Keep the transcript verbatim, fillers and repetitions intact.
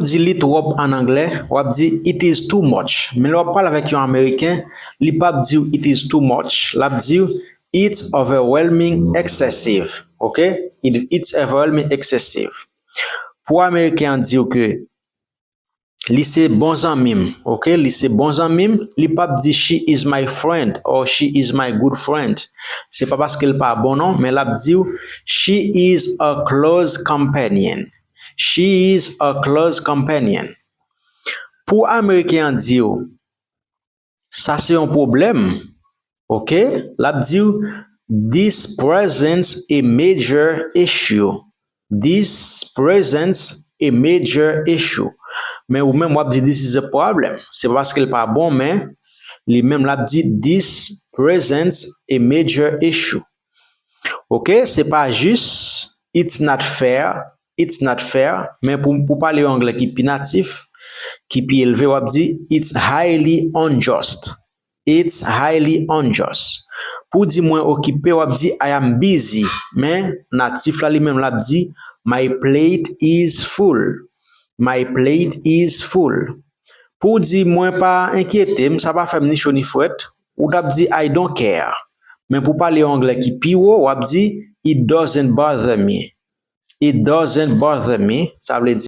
Di li twòp an anglè, w ap di it is too much. Men lè w ap pale avèk yon Ameriken, li p ap di w it is too much, l ap di w it's overwhelming, excessive. Ok? It, it's overwhelming, excessive. Pou Ameriken an di w ke li se bon zanmi m, ok? Li se bon zanmi m, li p ap di she is my friend or she is my good friend. Se pa paske l pa bon non, men l ap di w she is a close companion. She is a close companion. Pou Ameriken an di w, sa se yon pwoblèm, ok? L ap di w this presents a major issue. This presents a major issue. Men ou menm w ap di this is a problem. Se pa paske l pa bon, men li menm l ap di this presents a major issue. Ok, se pa jis, it's not fair, it's not fair, men pou, pou pale yon anglè ki pi natif, ki pi elve, w ap di it's highly unjust. It's highly unjust. Pou di mwen okipe, w ap di I am busy, men natif la li menm l ap di my plate is full. My plate is full. Pou di mwen pa enkyete m, sa pa fè m ni cho ni frèt, ou t ap di I don't care. Men pou pale yon anglè ki pi wo, w ap di it doesn't bother me. It doesn't bother me, sa vle di